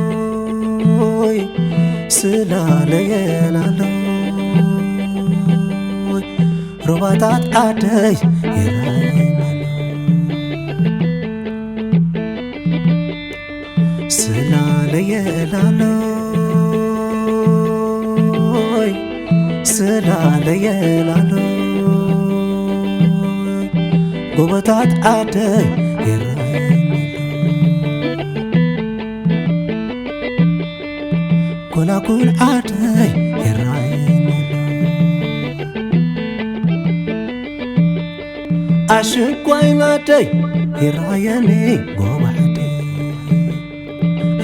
ስላለየላሎይ ስላለየላሎይ ሩባታት ዓደይ ይረኣየናሎ። ስላለየላሎይ ስላለየላሎይ ጎቦታት ዓደይ ይረኣየናሎ። ጎላጉል ዓደይ ይረኣየናሎ። ኣሽንኳይ ናደይ ይረኣየኒ ጎቦ ዓደይ።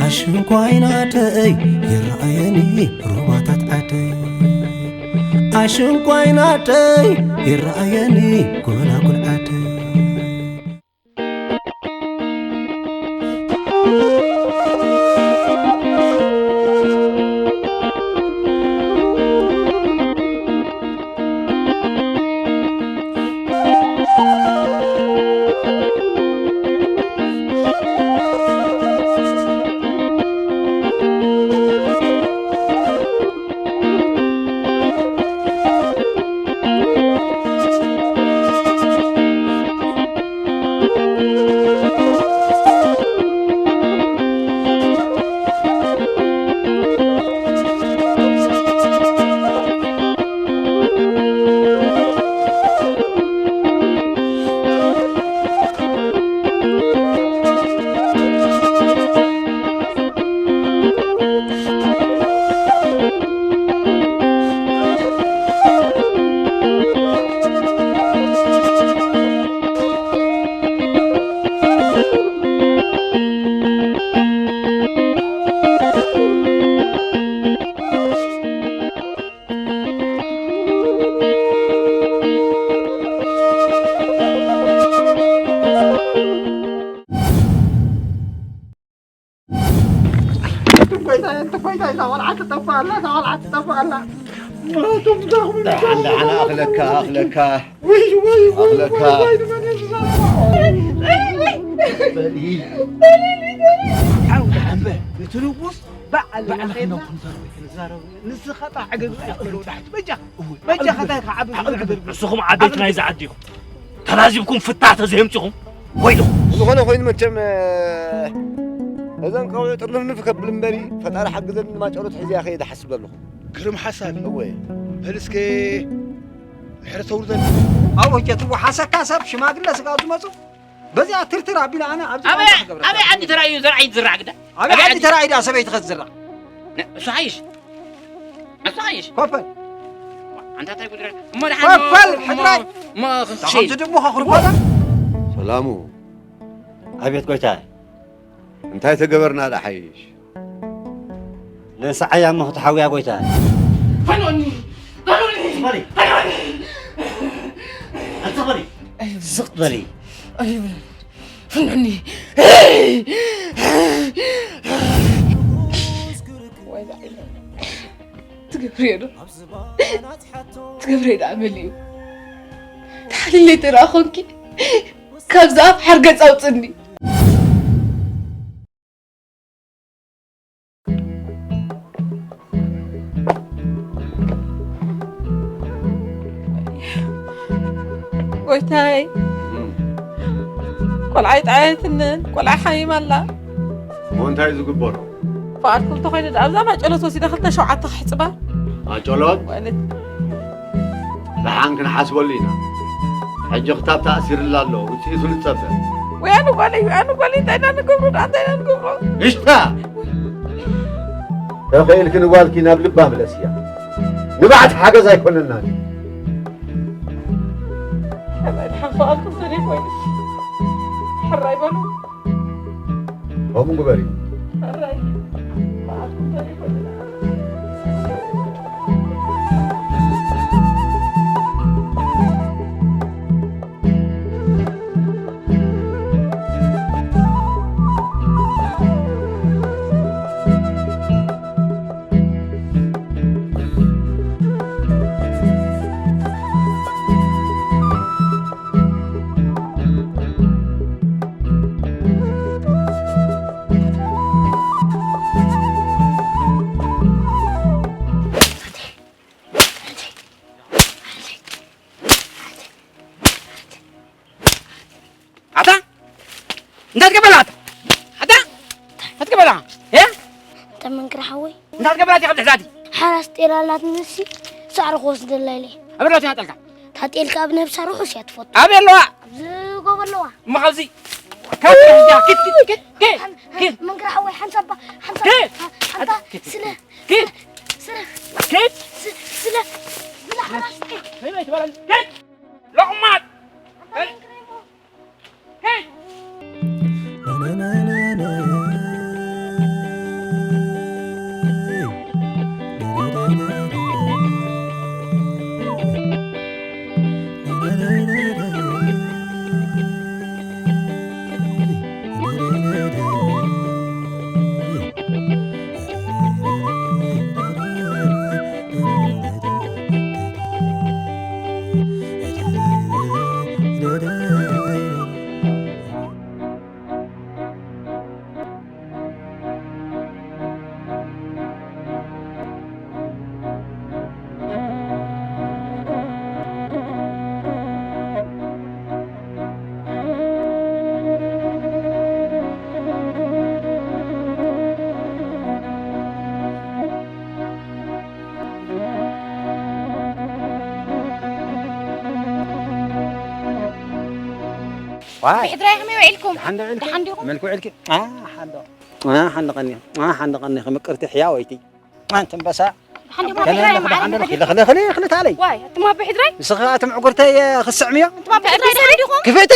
ኣሽንኳይ ናደይ ይረኣየኒ ሩባታት ዓደይ። ኣሽንኳይ ናደይ ይረኣየኒ ጎላጉል ዓደይ። ኣኽለካ ኣኽለካ ኣኽለካ ንስኻ ጣዕ ገዛ ኣይኮነ ወዳሕቲ በጃ በጃ ከታይ ከዓብ ንስኹም ዓበይቲ ናይዚ ዓዲ ኢኹም። ተላዚብኩም ፍታሕ ተዘየምፂኹም ወይልኹም። ዝኾነ ኮይኑ መቸም እዘን ቀውዒ ጥርንፍንፍ ከብል እምበሪ ፈጣሪ ሓግዘኒ ማጨሎት ሒዘያ ከይደ ሓስብ ኣለኹ። ግርም ሓሳብ እዩ። እወ። በል እስከ ምሕረት ተውርደኒ። ኣብኡ ሂጀ ትወሓሰካ ሰብ ሽማግለ ስጋብ ዝመፁ በዚኣ ትርትር ኣቢለ ኣነ ኣብዚ ኣበይ ቋንቋ ክገብረካ ኣበይ ዓዲ ተራእዩ ዘርዓይ ዝዝራዕ ግዳ? ኣበይ ዓዲ ተራእዩ ደኣ ሰበይትኸ ዝዝራዕ? እሱ ሓይሽ እሱ ሓይሽ ኮፈል። ኣንታ እንታይ ጉድረ እሞ ደሓን ኮፈል ሕድራይ። እሞ እታ ክንትሽይ ከምዚ ድሙ ከኽርቦታ። ሰላሙ። ኣቤት ጎይታይ። እንታይ ተገበርና ደኣ ሓይሽ? ንሰዓያ እሞ ክትሓውያ ጎይታ። ፈኖኒ! ፈኖኒ! በሊ! ፈኖኒ! ኣንቲ በሊ! ኣይብልን። ስቕ በሊ! ኣይብልን። ፍንዑኒ! ወይ ዛዕባ። ትገብርዮ ዶ? ትገብርዮ ደኣ መሊኡ። ተሓሊለይ ተደኣ ኾንኪ፣ ካብዚ ኣፍ ሓርገጽ ኣውጽኒ። ጎይታይ፣ ቆልዓ ይጥዓየትንን፣ ቆልዓ ሓሚማ ኣላ። እሞ እንታይ እዩ ዝግበሮ? ፍቓድኩም እንተኾይኑ፣ ኣብዛ ማጨሎት ወሲደ ክልተ ሸውዓተ ክሕጽባ። ማጨሎት? ወለት። ደሓን ክንሓስበሉ ኢና። ሕጂ ክታብ ተኣሲርላ ኣሎ፣ ውጽኢቱ ንጸበ። ወይ ኣነ ጓለይ፣ ወይ ኣነ ጓለይ፣ እንታይ ኢና ንገብሮ ደኣ፣ እንታይ ኢና ንገብሮ? እሽታ! ተኽኢልኪ ንጓልኪ ናብ ልባ ምለስያ። ንባዕቲ ሓገዝ ኣይኮነናን እዩ። ሕራይ ድሓን ፍቓድኩም ተዘይኮይኑ፣ ሕራይ በሉ። ከምኡ ግበሪ። ኣታ እንታይ ትገብር ኣታ? ኣታ እንታይ ትገብር? እ? ተመንክር ሓወይ። እንታይ ትገብር ኣቲ? ከብድሕ ዛቲ። ሓራስ ጤል ኣላትኒ ንሲ ሳዕሪ ክወስደላ ኢለ። ኣበይ ኣለዋ ትናጠልካ? እታ ጤል ከኣ ብነብሳ ርሑስ እያ ትፈቱ። ኣበይ ኣለዋ? ኣብዚ ጎቦ ኣለዋ። እሞ ካብዚ ካብ ኪድ ኪድ ኪድ ኪድ ኪድ። መንክር ሓወይ ሓንሳባ ሓንሳባ ኪድ። ሓንታ ኪድ ስለ ኪድ ስለ ኪድ። ስ- ስለ ስለ ሓራስ ጤል። ነይ ነይ ትበላል ኪድ። ሎቕማጥ። ሄይ! ሄይ! ዋይ። ብሕድራይ ከመይ ውዒልኩም? ደሓን ዶ ውዒልኪ? ደሓን ዲኹም? መልክ ውዒልኪ? ኣ፣ ሓንዶ። ኣ፣ ሓንዶ ቀኒ። ኣ፣ ሓንዶ ቀኒ። ምቅርቲ ሕያወይቲ። ኣንቲ ኣንበሳ። ደሓን ዲኹም? ከለ ብሕድራይ ለኽለ ማዕረ ሓንዶ ብሕድሪ። ለኽለ ለኽለ ለኽለ ታለይ። ዋይ፣ ኣቱም ኣብ ብሕድራይ? ንስኺ ኣቲ ምዕጉርተይ ክስዕም እዮ። ኣቱም ኣብ ብሕድራይ ደሓን ዲኹም? ክፍእቲ።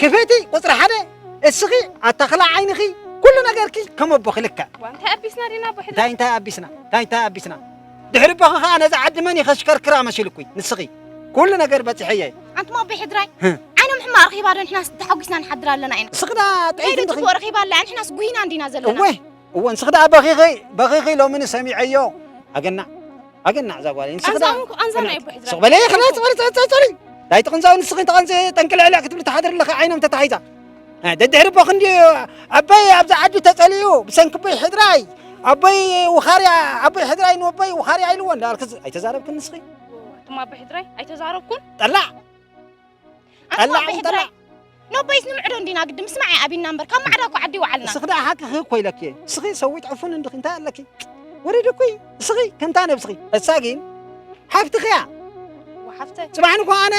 ክፍእቲ ቁጽሪ ሓደ። እስኺ ኣታኽላ ዓይንኺ ኩሉ ነገርኪ ከም ኣቦኺ ልክዕ። ዋ፣ እንታይ ኣቢስና ዲና ኣብ ብሕድራይ? እንታይ እንታይ ኣቢስና? እንታይ እንታይ ኣቢስና? ድሕሪ ኣቦኺ ኸኣ ነዛ ዓዲ መን እዩ ከሽከርክራ መሲልኩይ? ንስኺ። ኩሉ ነገር በጺሐየ። ኣንቱም ኣብ ብሕድራይ? ህ። ዓይኖም ሕማቕ ረኺባ ዶ ንሕናስ ተሓጒስና ንሓድር ኣለና ኢና? እስኺ ደኣ ጥዒት ከይዱ እንድኺ። ጽቡቕ ረኺባ ኣላ፣ ንሕናስ ጉሂና እንዲና ዘለና። እወ። እወ፣ ንስኺ ደኣ በኺኺ፣ በኺኺ ሎሚ ንሰሚዐዮ። ኣገናዕ፣ ኣገናዕ እዛ ጓለይ። ንስኺ ደኣ ቃንዛውን እኮ ቃንዛና እዩ፣ ኣቦ ሕድራይ። ስቕ በሊ፣ ኽላ፣ ጽበሪ፣ ጽበሪ፣ ጽበሪ፣ ጽበሪ። ዳይ ትቕንዛው ንስኺ ተቐንዚ ጠንቂ ልዕልዕ ክትብሊ ተሓድሪ ኣለኺ፣ ዓይኖም ተታሒዛ። እ፣ ደድሕሪ ኣቦኺ እንድዩ፣ ኣቦይ ኣብዚ ዓዲ ተጸሊኡ፣ ብሰንኪ ኣቦይ ሕድራይ፣ ኣቦይ ውኻርያ፣ ኣቦይ ሕድራይ ንወቦይ ውኻርያ ኢልዎ እንዳበልኪ ዝ-፣ ኣይተዛረብክን ንስኺ? እቶም ኣቦይ ሕድራይ ኣይተዛረብኩን። ጠላዕ። ኣንታ ጠላዕ ኣቦይ ሕድራይ፣ ጠላዕ። ኖቦይስ ንምዕዶ እንዲና ግዲ ምስማዕ እያ ኣቢና እምበር፣ ካብ ማዕዳ እኮ ዓዲ ይወዓልና። እስኺ ደኣ ሓቅኺ እኮ ኢለኪ እየ። እስኺ ሰዊት ዕፉን እንድኺ እንታይ ኣለኪ? ወሪድኩይ። እስኺ ከምታ ነብስኺ። እሳ ግን ሓፍትኺ እያ። ወሓፍተ። ጽባሕ ንኮ ኣነ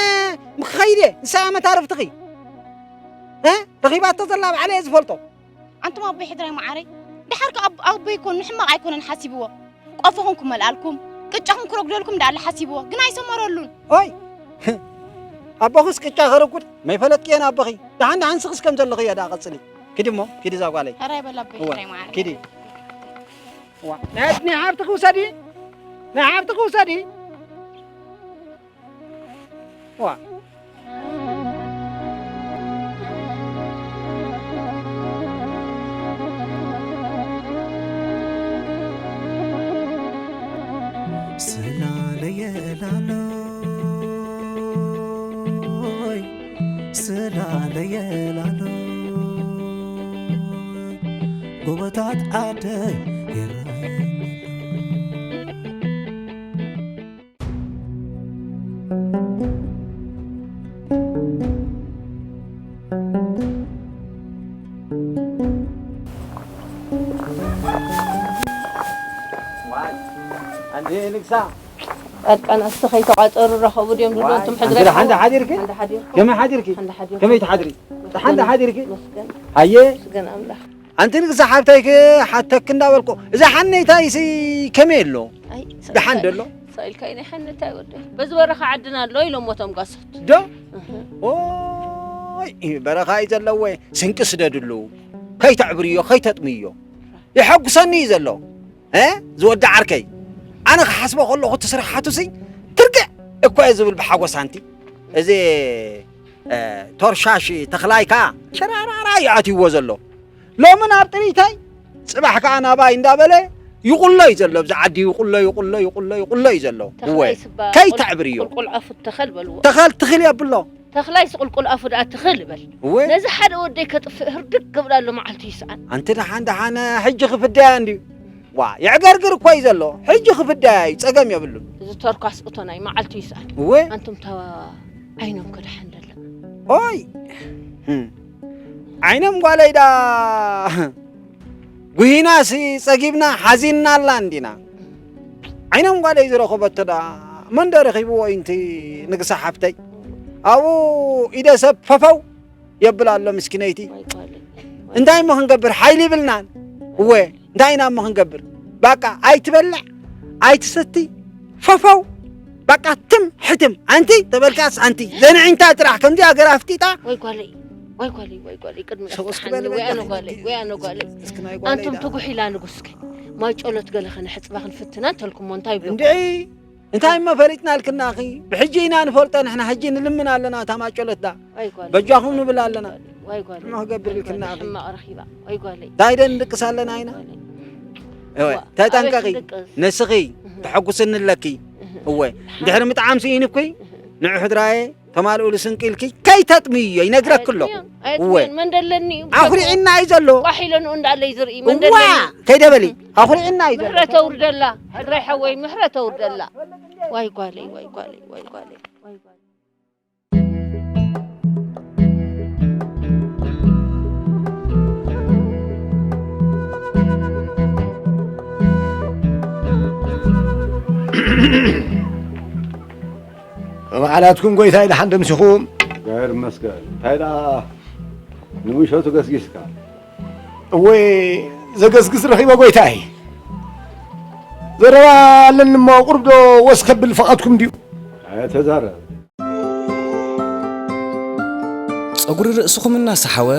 ምክኸይድ እየ። ንሳ እያ መታረፍትኺ። እ? ረኺባቶ ዘላ ባዕለ እየ ዝፈልጦ። ኣንቱም ኣቦይ ሕድራይ መዓረይ፣ ደሓር ከ ኣቦ-፣ ኣቦይ ኮን ንሕማቕ ኣይኮነን ሓሲብዎ። ቆፎኹም ክመልኣልኩም፣ ቅጫኹም ክረጉደልኩም ደኣ ኣለ ሓሲብዎ፣ ግን ኣይሰመረሉን። ኦይ! ኣቦኽስ ቅጫ ከረጉድ መይፈለጥክየን ኣቦኺ። ደሓን ደሓን ስኽስ ከም ዘለኺ እየ ደኣ ቀጽሊ። ኪዲ እሞ፣ ኪዲ እዛ ጓለይ። ሕራይ በል ኣቦይ እወ፣ ሕራይ መዓረይ። ኪዲ። ዋ፣ ናይ፣ ናይ ሓብትኺ ውሰዲ። ናይ ሓብትኺ ውሰዲ። ዋ። ስላለየ ላሎይ፣ ስላለየ ላሎይ፣ ጎቦታት ዓደይ ይረኣየኒ። ዋይ፣ ኣንዲ ንግሳ። ጻድቃን ኣስተ ከይተቋጸሩ ረኸቡ ድዮም ዝብሉ ዋይ፣ ኣንቱም ኣንዲ ሕድረትኩም? ሓንዲ ሓዲርኪ? ሓንዲ ሓዲርኩም? ከመይ ሓዲርኪ? ሓንዲ ሓዲርኩም? ከመይ ትሓድሪ? መስገን። ሓንዲ ሓዲርኪ? መስገን። ሃየ። መስገን ኣምላኽ። ኣንቲ ንግዛ ሓብታይ ክሓተክ እንዳበልኩ፣ እዛ ሓነይታይሲ ከመይ ኣሎ? ኣይ፣ ደሓን ዶ ኣሎ? ሳኢልካ ናይ ሓነታይ ወደይ። በዚ በረኻ ዓድና ኣሎ ኢሎም ሞቶም ጋሶት። ዶ? እህ። ኦይ፣ በረኻ እዩ ዘለዎ፣ ስንቂ ስደድሉ። ከይተዕብርዮ ከይተጥምዮ የሐጉሰኒ እዩ ዘሎ። እ ዝወዲ ዓርከይ፣ ኣነ ክሓስቦ ከለኹ እቲ ስራሓቱሲ ትርግዕ እኮ እየ ዝብል ብሓጎስ። ኣንቲ እዚ እ፣ ቶርሻሽ ተኽላይ ከኣ ሸራራራ እዩ ኣትይዎ ዘሎ። ሎሚ ናብ ጥሪተይ፣ ጽባሕ ከኣ ናባይ እንዳበለ ይቑሎ እዩ ዘሎ። ኣብዚ ዓዲ ይቑሎ፣ ይቑሎ፣ ይቑሎ፣ ይቑሎ እዩ ዘሎ። እወ፣ ተኽላይ ስባ ከይተዕብርዮ። ቁልቁል ኣፉ ተኸል በልዎ። ተኸል ትኽል የብሎ። ተኽላይ ስቁልቁል ኣፉ ደኣ ትኽል በል። እወ። ነዚ ሓደ ወደይ ከጥፍእ ህርድግ ክብል ኣሎ መዓልቱ ይስኣን። ኣንቲ ደሓን ደሓን ሕጂ ክፍደያ እንድዩ። ዋ፣ የዕገርግር እኮ እዩ ዘሎ። ሕጂ ክፍደያ እዩ፣ ጸገም የብሉን። እዚ ተርኳስ እቶ ናይ መዓልቱ ይስኣን። እወ። ኣንቱም ተዋ ዓይኖም ከድሓን ደላ። ኦይ። ህም። ዓይኖም ጓለይ ዳ ጉሂናሲ ጸጊብና ሓዚንና ኣላ እንዲና። ዓይኖም ጓለይ ዝረኸበቶ ዳ መን ዶ ረኺብዎ እዩ እንቲ ንግሳ ሓፍተይ? ኣብኡ ኢደ ሰብ ፈፈው የብል ኣሎ ምስኪነይቲ። ወይ ጓለይ። እንታይ እሞ ክንገብር? ሓይሊ ይብልናን። እወ፣ እንታይ ኢና እሞ ክንገብር? ባቃ ኣይትበልዕ፣ ኣይትሰቲ፣ ፈፈው። ባቃ ትም ሕትም። ኣንቲ ተበልካስ ኣንቲ። ዘንዒንታ ጥራሕ ከምዚ ሃገር ኣፍጢጣ። ወይ ጓለይ፣ ወይ ጓለይ፣ ወይ ጓለይ፣ ቅድሚ ሰው እስኪ ኣፍትሓኒ፣ በል ወይ ኣነ በጃ ጓለይ፣ ወይ ኣነ ጓለይ። እስኪ ናይ ጓለይ ኣንቱም ዳ። ትጉሕ ኢላ ንጉስኪ። ማይ ጮሎት ገለ ከነሕጽባ ክንፍትና እንተልኩሞ እንታይ ይብለኩም? እንድዒ፣ እንታይ እሞ ፈሊጥና ኣልክናኺ? ብሕጂ ኢና ንፈልጦ ንሕና፣ ሕጂ ንልምን ኣለና እታ ማይ ጮሎት ዳ። ወይ ጓል፣ በጃኹም ንብል ኣለና። ወይ ጓል፣ ሕማቕ ክገብር ወይ ጓል፣ ኢልክና ኣኺ። ሕማቕ ረኺባ። ወይ ጓለይ። እንታይ ደን ንድቅስ ኣለና ኢና? ወይ ጓለይ። እወ፣ ዋ፣ ተጠንቀቒ። ኣበይ ክንድቅስ? ንስኺ እህ። ተሐጉስኒ ኣለኪ። እህ። እወ፣ ሓ- እንድሕሪ ምጥዓም ስኢንኩ፣ እህ። ንዑ ሕድራየ ተማልኡሉ ስንቂ ኢልኪ ከይተጥምዮ ይነግረኪ ኣለኹ። ኣየጥምዮን፣ ኣየጥምዮን። እወ። መን ደለኒ እዩ? ኣኹሪዕና እዩ ዘሎ። ቋሕ ኢለ ንኡ እንዳለይ ዝርኢ መን እዋ፣ ደለኒ? ከይደ በሊ። ኣኹሪዕና እዩ ዘሎ። ምሕረት ኣውርደላ። ሕድራይ ሓወይ ምሕረት ኣውርደላ። ዋይ ጓለይ፣ ዋይ ጓለይ፣ ዋይ ጓለይ፣ ዋይ ጓለይ። መዓላትኩም ጎይታይ ደሓን ደምሲኹም? እግዚኣብሔር ይመስገን። እንታይ ደኣ ንምሸቱ ገስጊስካ? እወ፣ ዘገስግስ ረኺበ ጎይታይ። ዘረባ ኣለኒ እሞ ቁሩብ ዶ ወስ ከብል ፍቓድኩም ድዩ? ኣይተዛረብ። ጸጉሪ ርእስኹም እናሰሓወ፣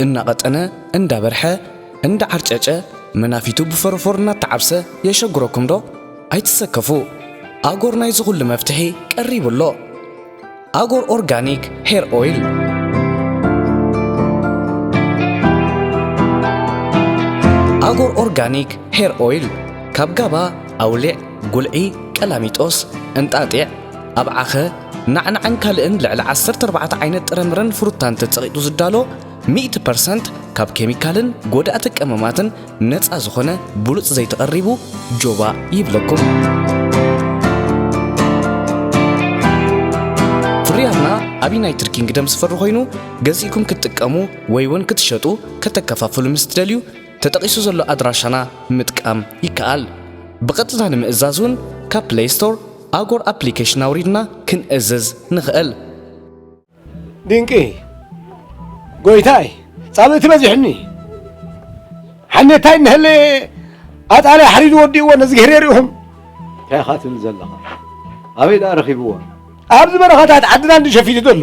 እናቐጠነ፣ እንዳበርሐ፣ እንዳዓርጨጨ፣ መናፊቱ ብፈረፎር እናተዓብሰ የሸግረኩም ዶ? ኣይትሰከፉ። ኣጎር ናይዚ ኩሉ መፍትሒ ቀሪቡ ኣሎ። ኣጎር ኦርጋኒክ ሄር ኦይል። ኣጎር ኦርጋኒክ ሄር ኦይል ካብ ጋባ፣ ኣውሊዕ፣ ጉልዒ፣ ቀላሚጦስ፣ እንጣጢዕ፣ ኣብዓኸ፣ ናዕናዕን ካልእን ልዕሊ ዓሰርተ ኣርባዕተ ዓይነት ጥረምረን ፍሩታን ተጸቒጡ ዝዳሎ፣ ሚእቲ ፐርሰንት ካብ ኬሚካልን ጎዳእቲ ቀመማትን ነጻ ዝኾነ ብሉጽ ዘይቲ ቀሪቡ ጆባ ይብለኩም። ፍርያትና ኣብ ዩናይትድ ኪንግደም ዝፈሪ ኮይኑ፣ ገዚእኩም ክትጥቀሙ ወይ እውን ክትሸጡ፣ ከተከፋፍሉ ምስ ትደልዩ፣ ተጠቒሱ ዘሎ ኣድራሻና ምጥቃም ይከኣል። ብቐጥታ ንምእዛዝ እውን ካብ ፕለይ ስቶር ኣጎር ኣፕሊኬሽን ኣውሪድና ክንእዝዝ ንኽእል። ድንቂ ጎይታይ፣ ጻብእቲ በዚሑኒ። ሓኔታይ እንሀለ ኣጣልያ ሓሪዱ ወዲእዎ ነዝግሄር የርእኹም። እንታይ ኢኻ ትብል ዘለኻ? ኣበይ ደኣ ረኺብዎ? ኣብዚ በረኻታት ዓድና እንዲ ሸፊቱ ዘሎ።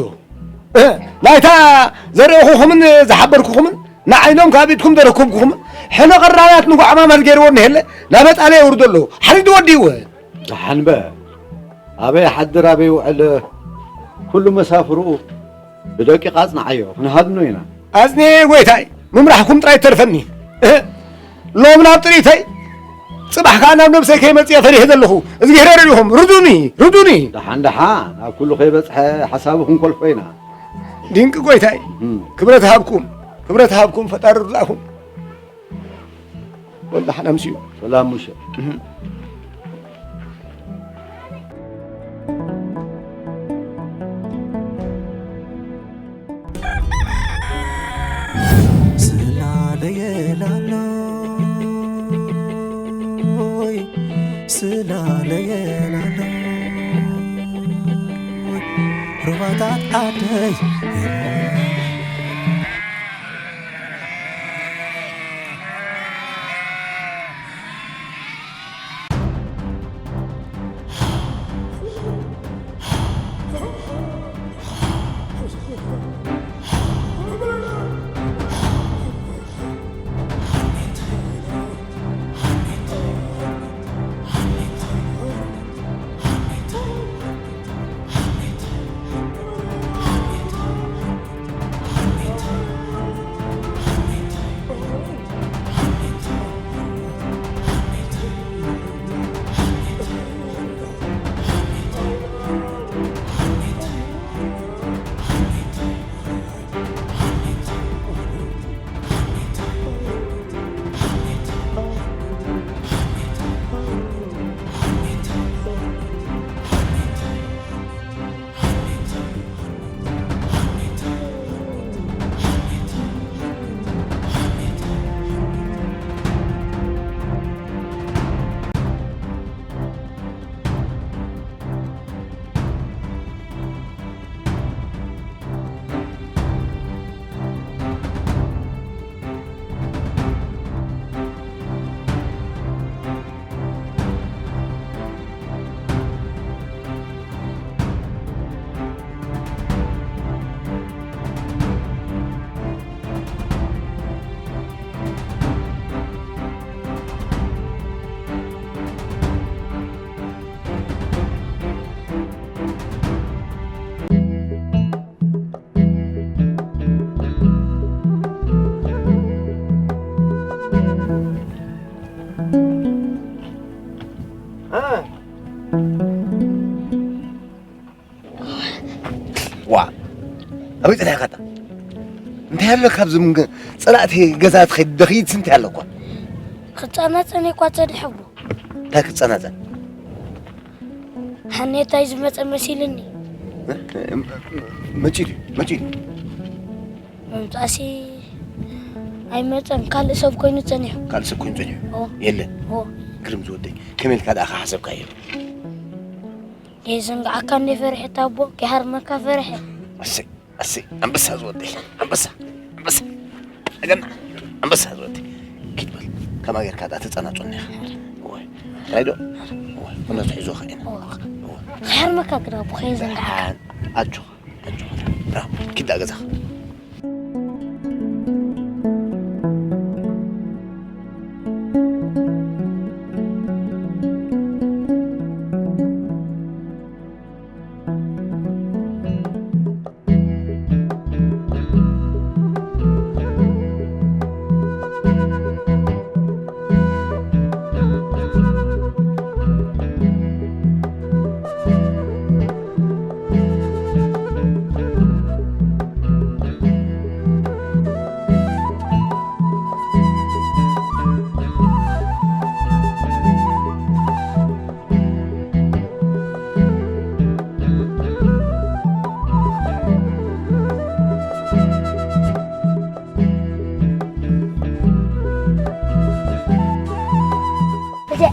እ፣ ናይታ ዘርእኹኹምን ዝሓበርኩኹምን ንዓይኖም ካብ ኢድኩም ዘረከብኩኹምን ሕነ ቐራያት ንጓዕማማት ገይርዎ እንሀለ ናብ ኣጣልያ የውርዶ ኣለዉ። ሓሪዱ ወዲእዎ። ደሓን በል። ኣበይ ይሓድር ኣበይ ይውዕል ኩሉ መሳፍርኡ ብደቂቕ ኣጽንዓዮ፣ ክንሃድኖ ኢና። ኣጽንኤ ጎይታይ፣ ምምራሕኩም ጥራይ ተርፈኒ። እህ፣ ሎም ናብ ጥሪተይ፣ ጽባሕ ከኣ ናብ ነብሰይ ከይመጽእ ፈሪሐ ዘለኹ። እዝግሄር ርኢኹም፣ ርዱኒ፣ ርዱኒ። ደሓን ደሓን፣ ኣብ ኩሉ ከይበጽሐ ሓሳቡ ክንኮልፎ ኢና። ድንቂ ጎይታይ፣ እም። ክብረት ሃብኩም፣ ክብረት ሃብኩም፣ ፈጣሪ ርዳእኩም። ወልደ ሓናምስዩ። ሰላም ሙሸ። እህ። ስላለየላሎይ፣ ስላለየላሎይ፣ ሩባታት ዓደይ። ኣበይ ጸኒሕካ ኣታ? እንታይ ኣሎ ካብዚ ምን-፣ ጸላእቲ ገዛ ትኸይድ ደኽይድ ስንት ኣሎ እኳ? ክጸናጸን እኳ ጸኒሐ ኣቦ። እንታይ ክጸናጸን? ሓኔታይ ዝመጸ መሲልኒ። መጺኡ ድዩ? መጺኡ ድዩ? ምምጻእሲ ኣይመጸን፣ ካልእ ሰብ ኮይኑ ጸኒሑ። ካልእ ሰብ ኮይኑ ጸኒሑ? ኦ። የለን? ኦ። ግርም ዝወደይ፣ ከመይ ኢልካ ደኣ ከሓሰብካዮ? ከይዘንግዓካ እንደ ፈርሐት ኣቦ፣ ከይሃርመካ ፈርሐ። እሰይ፣ እሰይ፣ ኣንበሳ ዝወደይ፣ ኣንበሳ፣ ኣንበሳ። ኣገና፣ ኣንበሳ ዝወደይ። ኪድ በል፣ ከማ ጌርካ ደኣ ተጸናጽወኒ ኢኻ። እወ፣ ራይዶ፣ እወ፣ እምነት ሒዞኻ ኢና። እወ። እወ። ከይሃርመካ ግን ኣቦ፣ ከይዘንግዓካ። ኣጆኻ፣ ኣጆኻ። ብራቮ፣ ኪድ ደኣ ገዛኻ። እዚኣ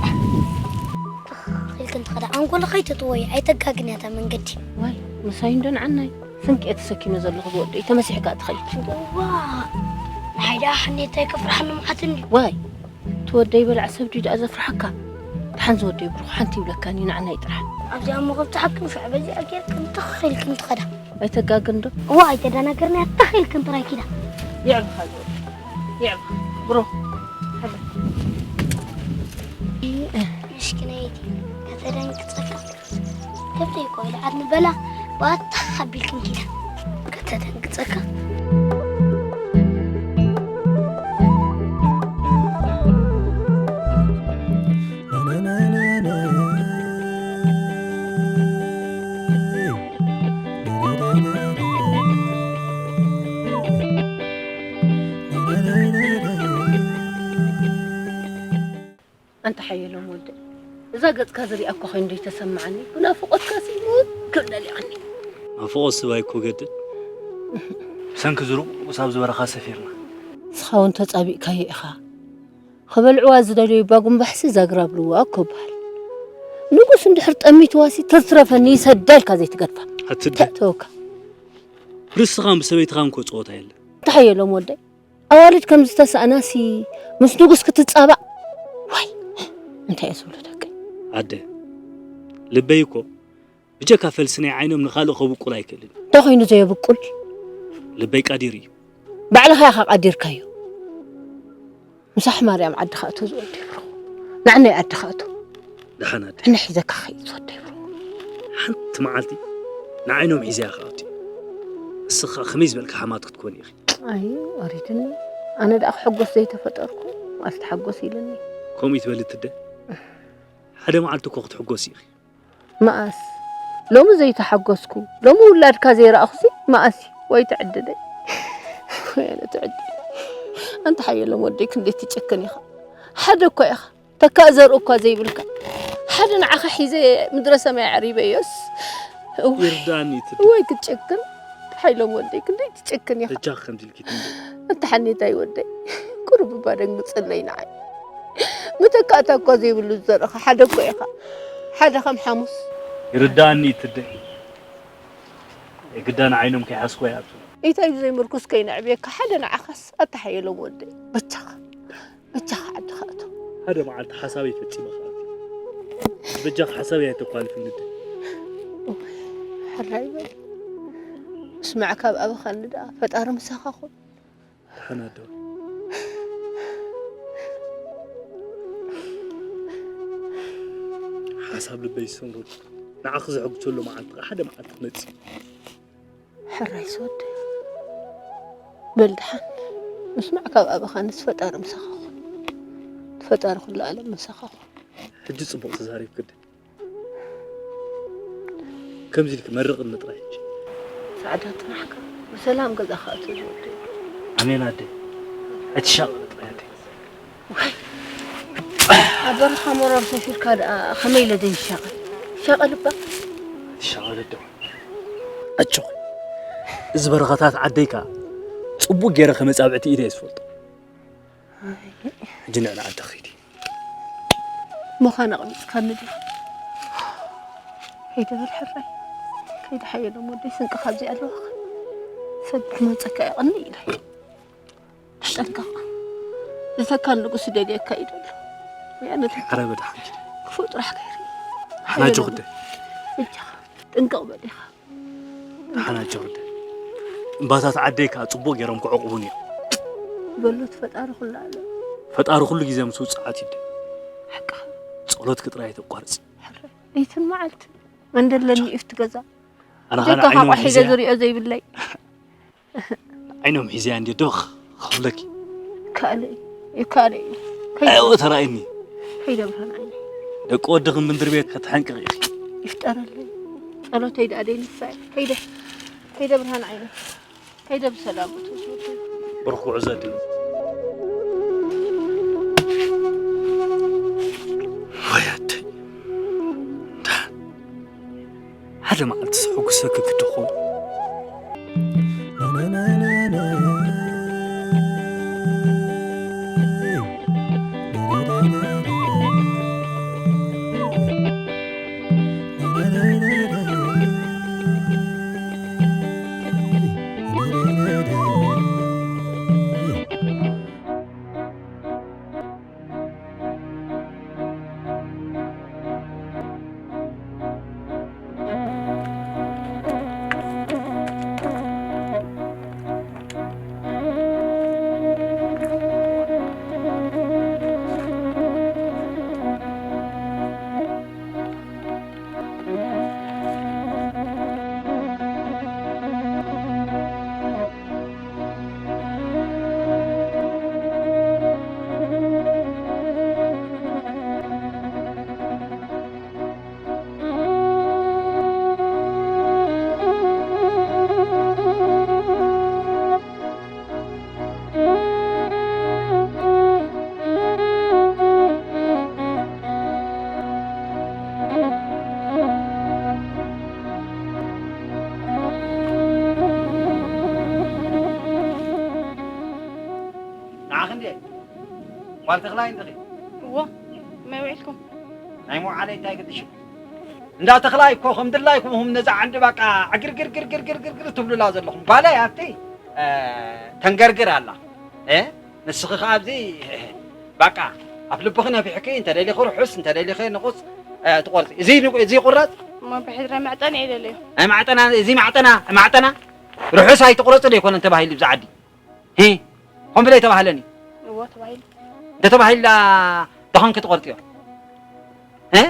ኢልክን ትኸዳ ኣንጎሎ ከይትጥወይ ኣይተጋግን እያ እታ መንገዲ። ዋይ፣ ምሳይ እንዶ ንዓናይ ስንቂ እየ ተሰኪመ ዘለኹ ዝወደይ፣ ተመሲሕካ ትኸይድ። ዋ፣ ንዓይ ደኣ ሓኔታይ ከፍርሓኒ መዓት እንዲ። ዋይ፣ ትወደይ በላዕ ሰብ ድዩ ደኣ ዘፍርሓካ? ደሓን ዝወደይ ብሩኽ ሓንቲ ይብለካኒ ንዓናይ ጥራሕ። ኣብዚኣ እሞ ከብቲ ሓክም ሸዕ በዚኣ ጌርክን ትኽ ኢልክን ትኸዳ። ኣይተጋግን ዶ? እዋ ኣይተደናገርና ትኽ ኢልክን ጥራይ ኪዳ። የዕብኻ ዝወደይ፣ የዕብኻ ብሩኽ። ምስኪነይቲ ከተደንግጸካ። ከብተይ እኮ ኢለ ዓድ ንበላ ባታ ሓቢልክን ኪዳ። ከተደንግጸካ። ኣንታ ሓየሎም ወደይ፣ እዛ ገጽካ ዝሪኣ እኳ ኮይኑ ዘይተሰምዓኒ፣ ብናፍቖትካሲ ሙት ክብል ደሊዓኒ። ናፍቖት ስባይ እኮ ገድል። ብሰንኪ ዝሩቕ ቁሳብ ዝበረኻ ሰፊርና። ንስኻ እውን ተጻቢእካዮ ኢኻ። ክበልዕዋ ዝደለዩ ባጉምባሕሲ ዛግራ ኣብልዋ እኮ በሃል። ንጉስ እንድሕር ጠሚትዋሲ ተትረፈኒ ይሰዳ ኢልካ ዘይትገድፋ። ኣትደ። ተእተወካ። ብርስኻን ብሰበይትኻን እኮ ጸወታ የለን። እንታይ የሎም ወደይ? ኣዋልድ ከም ዝተሳእናሲ ምስ ንጉስ ክትጻባእ? ዋይ፣ እንታይ እየ ዝብሎ ደቂ? ኣደ፣ ልበይ እኮ ብጀካ ፈልሲ ናይ ዓይኖም ንኻልእ ከብቁል ኣይክእልን። እንታይ ኮይኑ ዘየብቁል? ልበይ ቃዲር እዩ። ባዕልኻ ኢኻ ቃዲርካዮ። ምሳሕ ማርያም ዓድኻ እቶ ዝወደይ ብሩኽ። ንዓናይ ዓድኻ እቶ። ደሓን ኣደ። ንሕና ሒዘካ ኸይድ ዝወደይ ብሩኽ። ሓንቲ መዓልቲ ንዓይኖም ሒዘያ ክኣቱ። እስኻ ከመይ ዝበልካ ሓማት ክትኮኒ ኢኺ። ኣይ፣ ወሪድኒ። ኣነ ደኣ ክሕጎስ ዘይተፈጠርኩ፣ ኣስተሓጎስ ኢልኒ። ከምኡ ይትበሊ ትደ። ሓደ መዓልቲ እኮ ክትሕጎስ ኢኺ። መኣስ? ሎሚ ዘይተሓጎስኩ፣ ሎሚ ውላድካ ዘይረኣኹሲ መኣስ እዩ? ወይ ትዕድለይ። ወይ ኣነ ትዕድለይ። ኣንታ ሓየሎም ወደይ ክንደይ ትጨክን ኢኻ። ሓደ እኮ ኢኻ። ተካእ ዘርኡ እኳ ዘይብልካ። ሓደ ንዓኻ ሒዘ ምድረ ሰማይ ኣዕሪበዮስ። እዋይ፣ ይርዳኒ ትብል። እዋይ ክትጨክን። ሓይሎም ወደይ ክንደይ ትጨክን ኢኻ። በጃኺ ከምዚ ኢልኪ ትንገሪ። ኣንታ ሓኔታይ ወደይ። ቁሩብ እባ ደንግጽለይ ንዓይ። መተካእታ እኳ ዘይብሉ ዝዘርእኻ ሓደ እኮ ኢኻ። ሓደ ከም ሓሙስ። ይርዳኒ ትደይ። የግዳ ንዓይኖም ከይሓስኩ ኣይኣቱ። ኢታይ ብዘይ ምርኩስ ከይነዕብየካ ሓደ ንዓኻስ ኣታ ሓየሎም ወደይ። በጃኻ። በጃኻ ዓድኻ እቶ። ሓደ መዓልቲ ሓሳበይ ፈጺመ ክኣቱ። በጃኻ ሓሳበይ ኣይተኳልፍኒ ደ። ሕራይ በል። ምስማዕካ ኣብ ኣበኻኒ ደኣ ፈጣሪ ምሳኻ ኹን። ደሓን ኣዶ። ሓሳብ ልበይ ይሰምረሉ። ንዓኺ ዘሐጉሰሉ መዓልቲ ሓደ መዓልቲ ክመጽእ። ሕራይ ዝወደይ። በል ደሓን ምስማዕ ካብ ኣበኻ ንስ ፈጣሪ ምሳኻ ኹን። ፈጣሪ ኩሉ ዓለም ምሳኻ ኹን። ሕጂ ጽቡቕ ተዛሪብኪ ደ። ከምዚ ኢልኪ መርቕኒ ጥራይ ሕጂ። ዓዳ ጥናሕካ ብሰላም ገዛኻ ኣቶ ዝወደይ። ኣሜን ኣደ። ኣይትሻቐል ጥራይ ኣደ። ዋይ፣ ኣብ በረኻ መሮር ሰፊርካ ደኣ ከመይ ኢለ ደይሻቐል? ይሻቐል እባ። ኣይትሻቐል ኣደ። ኣጆኺ። እዚ በረኻታት ዓደይ ከኣ ጽቡቕ ገይረ ከመጻብዕቲ ኢደ እየ ዝፈልጦ። ሕጂ ንዕ ንዓዲ ኺዲ። ምዃን ኣቕቢጽካኒ ዲኻ? ከይደ በል ሕራይ። ከይደ ሓየሎም ወደይ፣ ስንቂ ካብዚ ኣለዋኻ። ሰብ ክመጸካ የቐኒ ኢለ። ተጠንቀቕ። ዝተካን ንጉስ ይደልየካ እዩ ዘሎ። ወያነ ተካ። ኧረ በል ሓንቲ። ክፉእ ጥራሕ ከይርኢ። ሓናጆ ሓየሎም። ክደ። እጃኻ። ጥንቅቕ በል ኢኻ። ተሓናጀኹ። እምባታት ዓደይ ከኣ ጽቡቕ ገይሮም ክዕቑቡኒ እዮም። በሎ፣ እቲ ፈጣሪ ኩሉ ኣለ። ፈጣሪ ኩሉ ግዜ ምስ ውጽዓት ይደ። ሓቅኻ። ጸሎትኪ ጥራይ ኣይተቋርጺ። ሕራይ፣ ለይትን መዓልትን መንደለኒ እዩ ኣብቲ ገዛ። ኣነ ኸኣ ጀካ ንዓይኖም ኳሕ ኢለ ሒዘያ። ዝሪኦ ዘይብለይ። ዓይኖም ሒዘያ እንድየ ዶ ክብለኪ። ይከኣለ እዩ፣ ይከኣለ እዩ። ከይደ-፣ ኣይወ ተራእየኒ። ከይደ ብርሃን ዓይነይ። ደቂ ወድኺ ምንድር ቤት ከተሐንቅቕ ኢኺ። ይፍጠረለይ። ጸሎተይ ደኣ ደይንሳእ። ከይደ፣ ከይደ ብርሃን ዓይነይ። ከይደ ብሰላም እቶ ዝወደይ። ብሩኽ ጉዕዞ ኣደይ። ወይ ኣደይ። ደሓን። ሓደ መዓልቲ ዘሐጉሰኪ ክድኹም። ንዓኺ እንድየ ጓል ተኽላይ እንድኺ። እዎ፣ መይ ውዒልኩም? ናይ መውዓለይ እንታይ ግድሽ? እንዳ ተኽላይ እኮ ከም ድላይኩም ሁም ነዛ ዓንዲ ባቃ ዕግርግር ግርግር ግርግር ትብሉላ ዘለኹም። ጓለይ ኣብቲ፣ እ፣ ተንገርግር ኣላ። እ፣ ንስኺ ኸኣ ኣብዚ፣ እ፣ ባቃ ኣፍ ልብኺ ነፊሕኪ፣ እንተ ደሊኺ ርሑስ፣ እንተ ደሊኺ ንቑጽ፣ እ፣ ትቖርጺ። እዚ ንቑ-፣ እዚ ይቑረጽ? እሞ ብሕድረ መዕጠኒ እየ ደለዮ። ናይ ማዕጠና፣ እዚ ማዕጠና፣ ማዕጠና ርሑስ ኣይትቑረጽ ዶ ይኮነን ተባሂሉ ብዛ ዓዲ? ሂ፣ ኾን ብለይ ተባህለኒ። እዎ፣ ተባሂሉ። እንተ ተባሂላ ደኾን ክትቆርጥዮ? እ?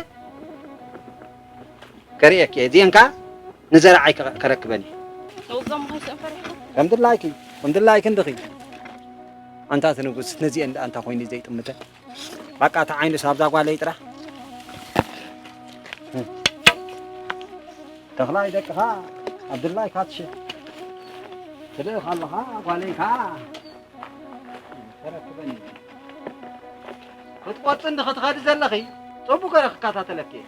ከርእየኪ እየ። እዚአን ከኣ ንዘረዓይ ከ-፣ ከረክበን እየ። ተውጾም ኸይስእን ፈሪሕኩም? ከም ድላይኪ፣ ከም ድላይኪ እንድኺ። ኣንታ እቲ ንጉስ፣ ነዚአን ደኣ እንታይ ኮይኑ ዘይጥምተን? በቃ፣ እቲ ዓይኑስ ኣብዛ ጓለይ ጥራሕ። ተኽላይ ደቅኻ፣ ኣብድላይ ካትሽ። ትልእኽ ኣለኻ፣ ጓለይ ከኣ ተረክበኒ። ክትቆርጺ እንዲ ክትኸዲ ዘለኺ፣ ጽቡቕ ገይረ ክከታተለኪ እየ።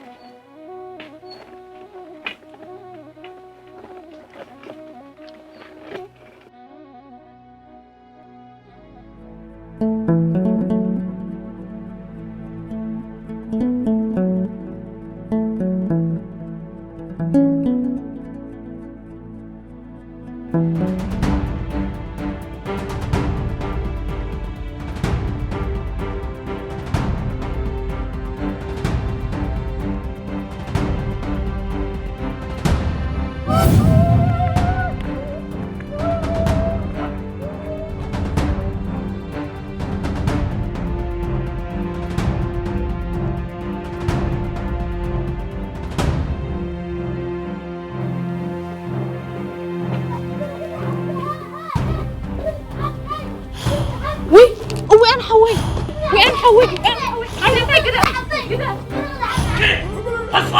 ውይ፣ እውያን ሓወይ፣ ውያን ሓወይ፣ ውያን ሓወይ፣ ኣነ እንታይ ግደ፣ ግደ። ተስፋ!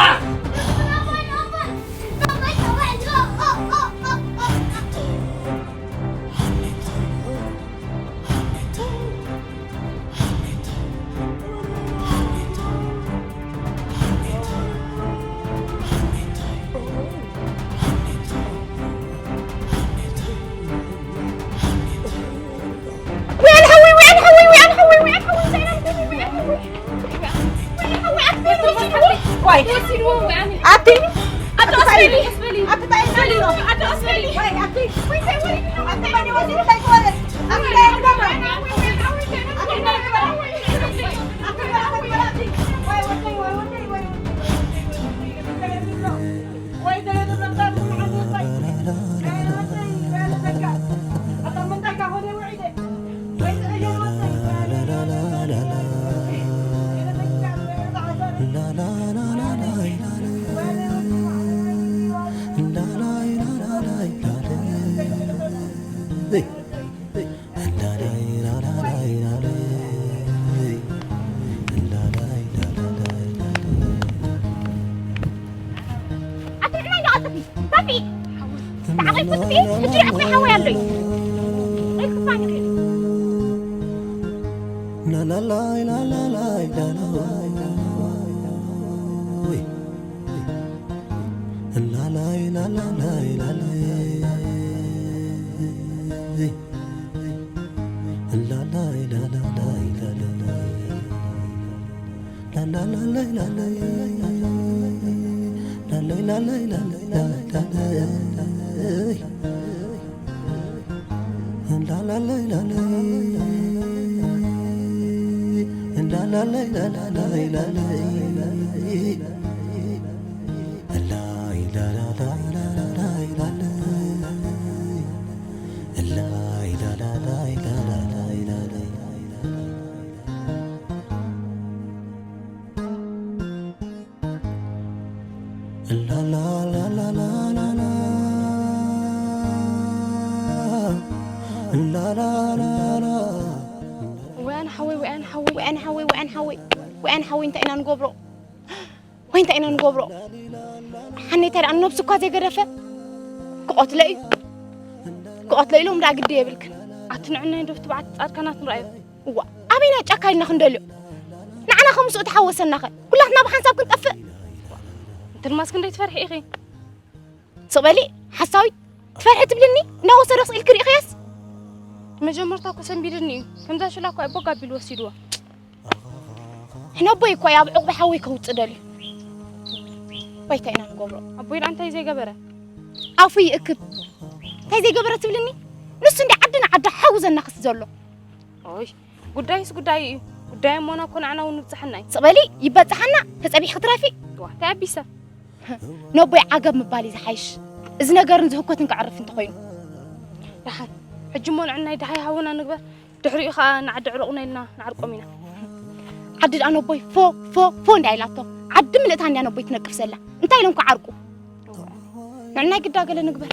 ኣትንዕና እንዳቐልጥፊ ታፊ ተዓቒ ፍትፊ እጅ ዕቑ ሓወይ ኣሎይ ኣይክፋን ይኽእል ወያን ሓወይ ወያን ሓወይ ወያን ሓወይ ወያን ሓወይ ወያን ሓወይ እንታይ ኢና ንገብሮ ወይ እንታይ ኢና ንገብሮ ሓነይ እንታይ ደኣ ነብሱ እኳ ዘይገደፈ ክቐትሎ እዩ ክቐትሎ ኢሎም ደኣ ግዲ የብልክን ኣትንዕናይ ዶ ትብዓት ጻድካናት ንርኣዮ እዋ ኣበይና ጫካ ኢልና ክንደልዮ ንዓና ከምስኡ ተሓወሰናኸ ኩላትና ብሓንሳብ ክንጠፍእ እንትልማስ ክንደይ ትፈርሒ ኢኺ ስቕ በሊ ሓሳዊት ትፈርሒ ትብልኒ እናወሰዶ ስኢልኪ ርኢኽያስ መጀመርታ እኮ ሰንቢድኒ እዩ ከምዛ ሽላ እኮ ኣቦ ጋቢል ወሲድዎ ሕነ ኣቦይ እኮ እዩ ኣብ ዕቑቢ ሓወይ ከውፅእ ደልዩ ባይታ ኢና ንገብሮ ኣቦይ ደኣ እንታይ ዘይገበረ ኣፉ ይእክብ እንታይ ዘይገበረ ትብልኒ ንሱ እንዲ ዓድና ዓዲ ሓው ዘናኽስ ዘሎ ኦይ ጉዳይስ ጉዳይ እዩ ጉዳይ እሞና እኮ ንዓና እውን ይብፅሓና እዩ ስቕ በሊ ይበፅሓና ተፀቢሕ ክትረፊ ዋ እንታይ ኣቢሰ ነቦይ ዓገብ ምባል እዩ ዝሓይሽ እዚ ነገርን ዝህኮትን ክዕርፍ እንተኾይኑ ደሓን ሕጂ እሞ ንዕናይ ደሃይ ሃውና ንግበር ድሕሪኡ ከዓ ንዓዲ ዕሩቕና ኢልና ንዓርቆም ኢና ዓዲ ደኣ ነቦይ ፎ ፎ ፎ እንዳ ኢላቶ ዓዲ ምልእታ እንዳ ነቦይ ትነቅፍ ዘላ እንታይ ኢሎም ክዓርቁ ንዕናይ ግዳ ገለ ንግበር